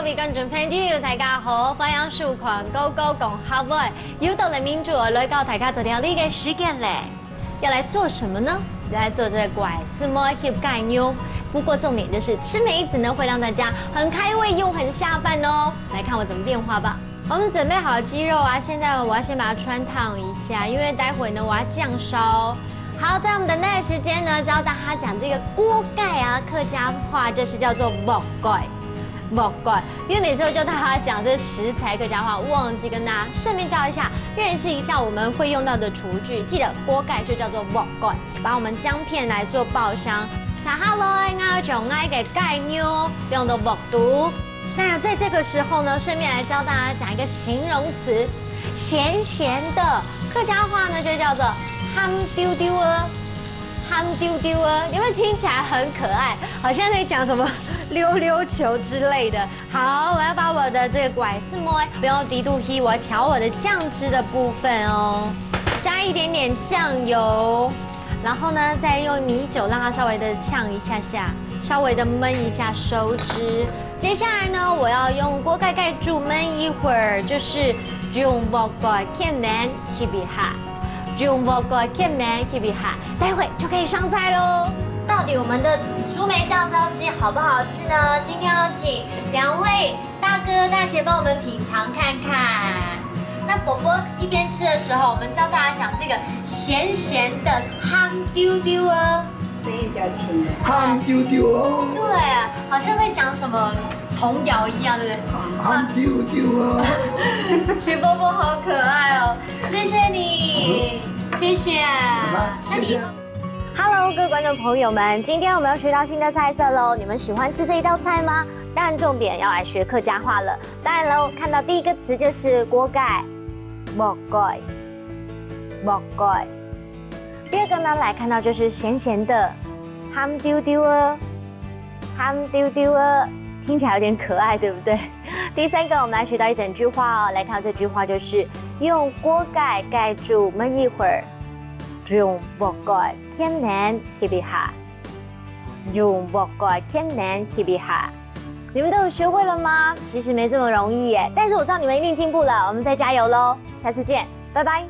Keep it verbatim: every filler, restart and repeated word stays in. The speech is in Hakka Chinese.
各位觀眾朋友，大家好，歡迎收看《高高講客話》。又到了民主來教大家做料理个時間咧。要來做什麼呢？要來做這個拐絲妹翕雞肉。不過重點就是吃梅子呢，會讓大家很開胃又很下飯哦。來看我怎麼變化吧。我們準備好雞肉啊，現在我要先把它汆燙一下，因為待會呢我要醬燒。好，在我們等待的時間呢，教大家講這個鍋蓋啊，客家話就是叫做鑊蓋。 鑊蓋，因為每次都教大家講這食材客家話，忘記跟大家順便教一下，認識一下我們會用到的廚具。記得鍋蓋就叫做鑊蓋，把我們薑片來做爆香。接下來，𠊎將𠊎个雞肉放到鑊肚。那在這個時候呢，順便來教大家講一個形容詞，鹹鹹的，客家話呢就叫做鹹丟丟啊。 鹹丟丟啊，有沒有聽起來很可愛？好像在講什麼溜溜球之類的。好，我要把我的這個拐絲妹放到底肚去，我要調我的醬汁的部分哦。加一點點醬油，然後呢，再用米酒讓它稍微的嗆一下下，稍微的燜一下收汁。接下來呢，我要用鍋蓋蓋住燜一會兒，就是用鑊蓋㧡等翕一下。 用鑊蓋㧡等翕一下，待會就可以上菜嘍。到底我們的紫蘇梅醬燒雞好不好吃呢？今天要請兩位大哥大姐幫我們品嚐看看。那伯伯一邊吃的時候，我們教大家講這個鹹鹹的鹹丟丟哦。 聲音比較輕的。鹹丟丟哦。對，好像在講什麼童謠一樣，對不對？鹹丟丟哦。徐伯伯好可愛哦，謝謝你，謝謝。那你謝謝。 Hello，各位觀眾朋友們，今天我們又學到新的菜色嘍。你們喜歡吃這一道菜嗎？當然，重點要來學客家話了。當然嘍，看到第一個詞就是鍋蓋，鑊蓋，鑊蓋。第二個呢，來看到就是鹹鹹的，鹹丟丟啊，鹹丟丟啊，聽起來有點可愛，對不對？第三個，我們來學到一整句話哦。來看到這句話就是用鍋蓋蓋住燜一會兒，用鑊蓋㧡等翕一下，用鑊蓋㧡等翕一下。你們都有學會了嗎？其實沒這麼容易耶，但是我知道你們一定進步了。我們再加油嘍，下次見，拜拜。